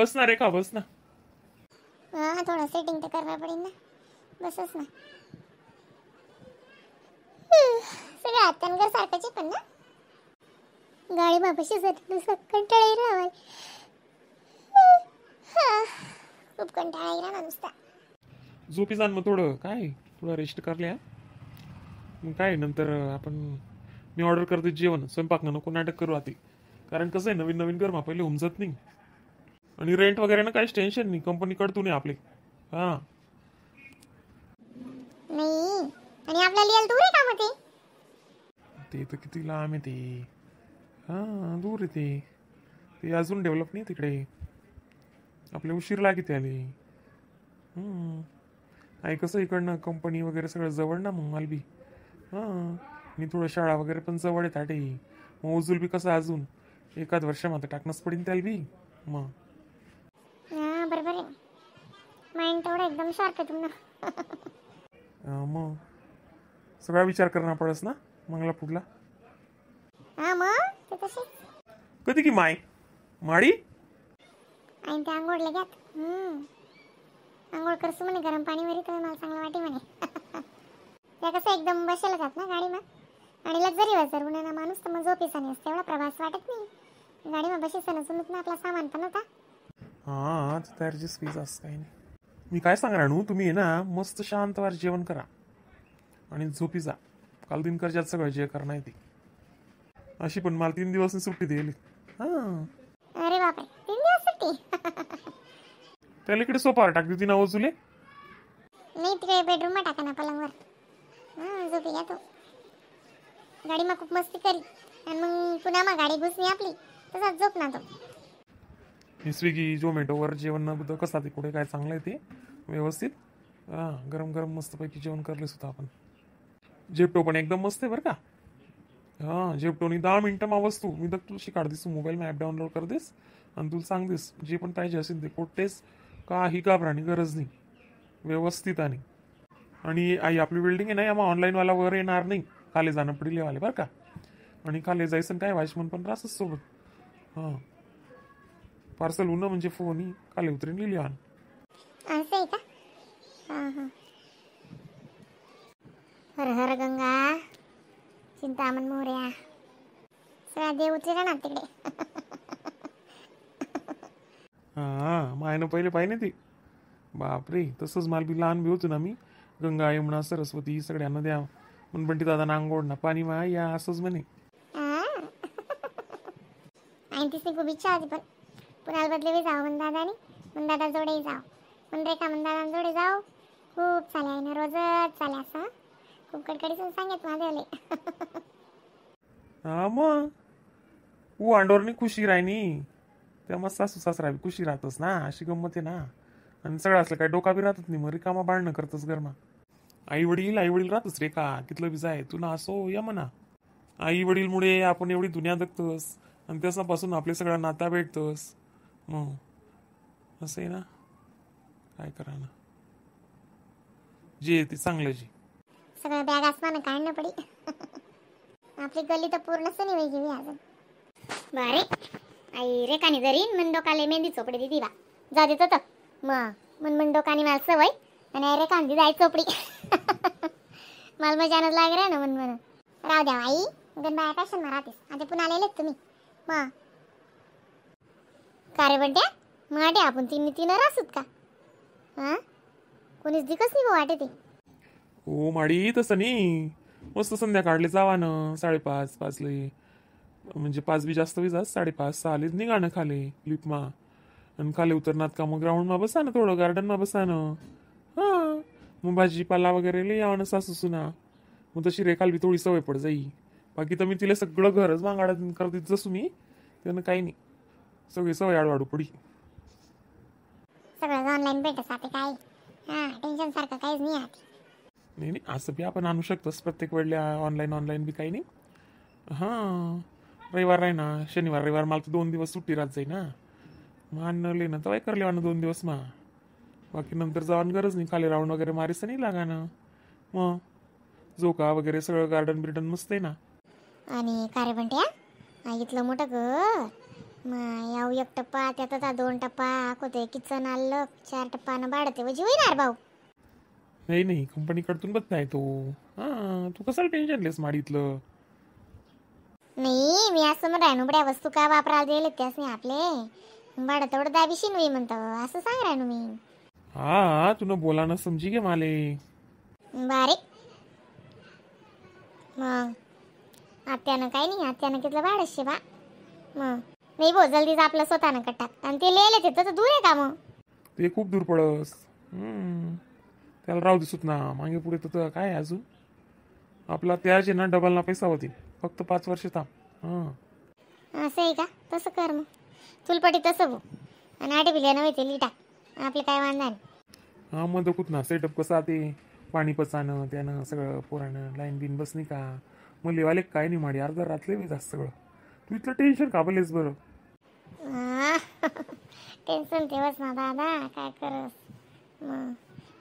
बस ना रेखा बस ना. हां थोडं सेटिंग तर करणं पडेल ना, बसच ना. सगळं आत्यांगर सारखंच आहे पण ना. गाडी बाबाशी जात नुसतं कंटाळा येईल आम्हाला. खूप कंटाळा येईल ना नुसता. झोपी जाण मग थोडं, काय थोडं रेस्ट करल्या मग काय नंतर आपण मी ऑर्डर करते जेवण. स्वयंपाक ना नको नाटक करू आधी, कारण कसं आहे नवीन नवीन कर पहिले उमजत नाही. आणि रेंट वगैरे ना काहीच टेन्शन नाही, कंपनी कडतू नाही आपले. हां नाही आणि आपल्याला यायला दूर आहे का मग ते? ते तर किती लांब आहे ते. हां दूर आहे ते, ते अजून डेव्हलप नाही तिकडे, आपले उशीर लागते आले. आणि कसं इकडनं कंपनी वगैरे सगळं जवळ ना मग मला बी. हां आणि थोडं शाळा वगैरे पण जवळ आहे ताटे. मग उजूल बी कसं अजून एकाच वर्षामध्ये टाकणंच पडेल त्याला बी मग. हां बरोबर आहे, माइंड तेवढं एकदम शार्प आहे तुम्हाला. मग सगळा विचार करणं पडस ना मंगला पुढला. हां मग ते तसेच. कधी की माय माडी आणि ते आंघोळला घ्यात. आंघोळ करसू म्हणे गरम पाणीवरी, तर मला चांगलं वाटे म्हणे. त्या कसं एकदम बसायला जात ना गाडीमा, आणि लक्झरी जर ना माणूस तर मग झोपेचा नाही असते, एवढा प्रवास वाटत नाही गाडीमा बसेचा नसून ना आपला सामान पण होता. हां तयारीची स्पीच असं काही नाही. मी काय सांगणार नु, तुम्ही ना मस्त शांतवार जेवण करा आणि झोपी जा. काल दिनकरच्यात सगळं जे करणार ते. अशी पण मला 3 दिवस सुट्टी दिली. हां अरे बापरे 3 दिवस सुट्टी? त्याला इकडे सोफावर टाक ती ना ओजुले. नाही तिकडे बेडरूम मा टाका ना पलंगवर. हां झोपी घ्या तो. गाडी मा खूप मस्ती करी आणि मग पुन्हा मा गाडी घुसली आपली तसाच झोप ना तो. स्विगी झोमॅटोवर जेवण न कसं ते कुठे काय चांगलं आहे ते व्यवस्थित. हां गरम गरम मस्तपैकी जेवण करले सुद्धा आपण. झेप्टो पण एकदम मस्त आहे बरं का. हां झेप्टोनी 10 मिनटं मा वस्तू मी तर तुला शिकाड दिसू, मोबाईल मा ॲप डाउनलोड कर देस आणि तुला सांग देस जे पण पाहिजे असेल ते, कुठेच काही घाबराणी गरज नाही, व्यवस्थित. आणि आणि आई आपली बिल्डिंग आहे ना, मग ऑनलाईनवाला वर येणार नाही, खाली जाणं पडेल वाले बरं का. आणि खाली जायचं काय वाचमन पण राहतच सोबत. हां पार्सल होणं म्हणजे फोन खाली उतरून लिहिली आण. असं आहे का? हां हां. हर हर गंगा चिंतामण मोर्या, सगळा देव उतरे ना तिकडे. हां मायनं पहिले पाहिजे ती. बापरे तसंच मला बी लहान बी होतो ना मी, गंगा यमुना सरस्वती सगळ्या नद्या म्हण बंटी दादा नांगोड ना पाणी मा या असंच म्हणे. आणि तिसरी खूप इच्छा होती पण पुण्याला बदले जावं म्हण दादानी, म्हण दादा जोडे जाव म्हण रेखा म्हण दादा जोडे जाव. खूप चाले आहे ना, रोजच चाले असं खूप कडकडीच सांगत माझ्याले. हा मग ऊ अंडोरनी खुशी राहिनी त्या मग सासू सासरा बी खुशी राहतच ना, अशी गंमत आहे ना. आणि सगळं असलं काय डोका बी राहतच नाही, मग रिकामा भांडणं करतच घरमा. आई वडील आई वडील राहतच रे का कितलं बी जाय तू ना असो या म्हणा. आई वडीलमुळे आपण एवढी दुनिया जगतोस आणि त्यापासून आपले सगळं नाता भेटतोस. मग असं आहे ना, काय करा ना जे ते चांगलं जे सगळं बॅग आसमान काढणं पडी. आपली गल्ली तर पूर्णच नाही होई गेली अजून. बरे आई रेखाने जरी मन डोकाले मेहंदी चोपडी दिदी बा जा देतो तर मग मन मन डोकाने मला सवय आणि आई रेखाने दिदी आई चोपडी. मला मजानच लाग रे ना मन मन. राहू द्या आई गण बाया फॅशन मा राहतेस आता पुन्हा आलेलेच तुम्ही. मग का रे बंट्या माटे आपण तीन तीन रासूत का? हां कोणीच दिकच नाही वाटे ते. हो माडी तसं नाही, मस्त संध्याकाळले जावा ना 5:30 5ले, म्हणजे 5 बी जास्त बी जास्त 5:30 6 निघा ना खाले लिपमा. आणि खाली उतरणार का मग ग्राउंड मा बसा ना, थोडं गार्डन मा बसा ना. हां मग भाजीपाला वगैरे लई यावं ना सासू सुना, मग तशी रेखाल बी थोडी सवय पड जाई. बाकी तर मी तिला सगळं घरच मागाडा करते जसं मी त्यानं काही नाही, सगळी सवय आडवाडू पडी. सगळं ऑनलाईन भेटत आता काय, हां टेन्शन सारखं काहीच नाही आता. नाही नाही असं बी आपण आणू शकतोच प्रत्येक वेळेला ऑनलाईन ऑनलाईन बी काही नाही. हां रविवार आहे ना, शनिवार रविवार मला तर 2 दिवस सुट्टी राहत जाई ना, मग आणलं ना तर करले आणू 2 दिवस मा. बाकी नंतर जाऊन गरज नाही, खाली राऊंड वगैरे मारीच नाही लागा ना. मग झोका वगैरे सगळं गार्डन बिर्डन मस्त आहे ना. आणि का रे बंट्या इथलं मोठं घर मग याऊ एक टप्पा त्यात आता दोन टप्पा कोते किचन आलं चार टप्पानं भाडं ते वजी होईनार भाऊ. नाही नाही कंपनीकडतून बघ नाही तो. हां तू कशाला टेन्शन लेस माडीतलं. नाही मी असं म्हणून राहिनो बड्या वस्तू का वापरायला दिले त्यास नाही आपले भाडं तेवढं दाबीशीन होई म्हणतो असं सांग राहिनो मी. हा तुला बोला ना समजी घे माले. बारे मग आत्यानं काय नाही आत्यानं कितलं भाडं शे बा. मग नाही बो जल्दीच आपलं स्वतःनं कटाक आणि ते लिहिले ते तर दूर आहे का मग. ते खूप दूर पडस. त्याला राहू दिसत ना मागे पुढे तर काय अजून आपला त्याचे ना डबल ना पैसा होतील फक्त 5 वर्ष थांब. हां असं आहे का तसं कर मग चुलपटी तसं बो आणि आठे बिल्या नव्हे ते लिटा आपले काय वांधा नाही. हां मग दखूत ना सेटअप कसा ते पाणी पचानं त्यानं सगळं पोरानं लाईन बिन बसनी का मग लेवाले काय नाही माडी अर्धा रातले बी जास्त सगळं. तू इथलं टेन्शन का बलेस बरं. टेन्शन तेव्हाच ना दादा काय करस मग.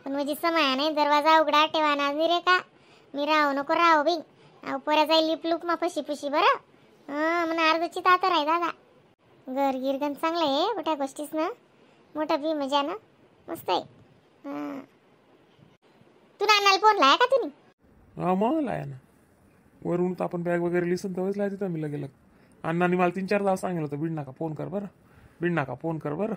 पण म्हणजे समाया नाही दरवाजा उघडा ठेवा ना रे का मी राहू नको राहू बी अहो पोऱ्या जाईल लिपलूक मा फशी फुशी बरं. हां म्हणून अर्धची तातर आहे दादा. घर गिरगण चांगलं आहे मोठ्या गोष्टीच ना मोठं बी मजा ना मस्त आहे. हां तू नानाला फोन लाया का तुम्ही. हां मग लाया ना वरून तर आपण बॅग वगैरे लिसन तेव्हाच लाय तिथं मी लगेल. अण्णांनी मला 3-4 सांगितलं होतं बिड नाका फोन कर बरं बिड नाका फोन कर बरं.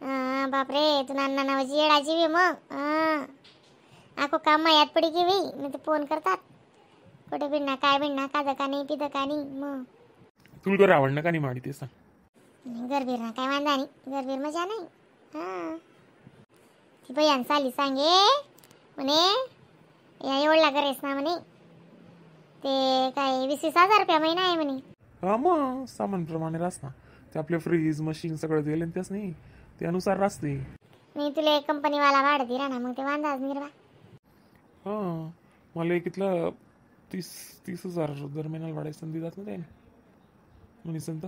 हां बापरे तू नाना नावाची येडा जीवी मग. हां आखो काम यात पडी की बाई नाही तर फोन करतात कुठे बिडना काय बिडना का का नाही पिदं का नाही. मग तुला घर आवडणं का नाही माडी ते सांग. गरबीर ना काय वांधा नाही गरबीर मजा नाही. हां ती बयान साली सांगे म्हणे या एवढला गरेस ना म्हणे ते काय 20-20 हजार रुपया महिना आहे म्हणे. हा मग सामानप्रमाणे रास ना ते आपले फ्रीज मशीन सगळं दिले त्याच नाही त्यानुसार रासते. मी तुला कंपनीवाला भाडं दिला ना मग ते वांधाच नाही बा. हां मला एक इथलं 30-30 हजार दर महिन्याला भाडायची संधी जात ना त्याने म्हणे संत.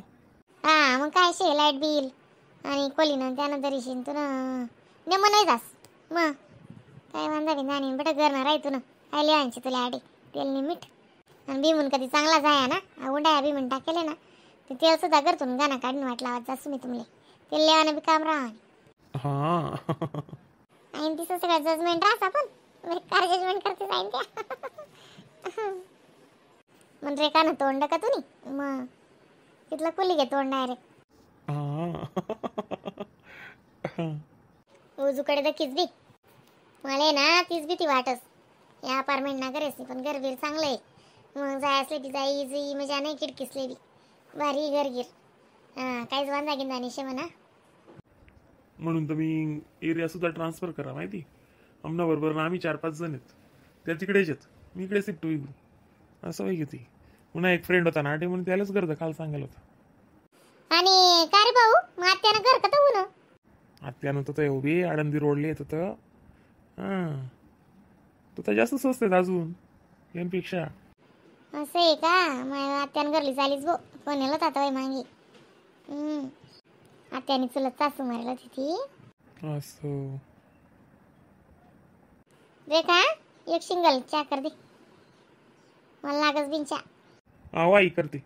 हा मग काय शे लाईट बिल आणि कोलीनं त्यानंतर येशील तू ना नेमं नाही जास मग काय वांधा बी नाही बट घरनं राही तू ना काय लिहायची तुला आडी तेल नाही मीठ आणि भीमून कधी चांगला जाया ना उंडाया भीमून टाकेले ना ते तेल सुद्धा करतून गाणं काढून वाटला आवाज जासू मी तुमले तेल लिहाणं बी काम राहा. हां आणि तिचं सगळं जजमेंट राहस आपण बेकार जजमेंट करते जाईन त्या मग रे का ना तोंड का तुम्ही मग तिथलं कुली घे तोंड डायरेक्ट. हां उजूकडे दखीच बी मला ना तीच भीती वाटस या अपार्टमेंट ना करेस पण घरबीर चांगलं आहे मग जाय असले बी जाई जुई मजा नाही खिडकीसले बी भारी घरगीर. हां काहीच वांधा गिंदा नाही शे म्हणा. म्हणून तर मी एरिया सुद्धा ट्रान्सफर करा माहिती आमना बरोबर ना आम्ही 4-5 जण आहेत त्या तिकडेच आहेत मी इकडे शिफ्ट होईल असं व्हाय ती. पुन्हा एक फ्रेंड होता ना आटे म्हणून त्यालाच करतं काल सांगायला होतं. आणि का रे भाऊ मग आत्यानं घर का तर ना आत्यानं तर उभी आळंदी रोडले येत होतं. हां तो तर जास्त स्वस्त आहेत अजून यांपेक्षा. असं आहे का मग आत्यानं घरली चालीच भो फोन येला होता बाई मागे. आत्याने चुलत सासू मारलं होती ती. असं रेखा एक सिंगल चा कर दे मला लागच बिन चा. हा आई करते.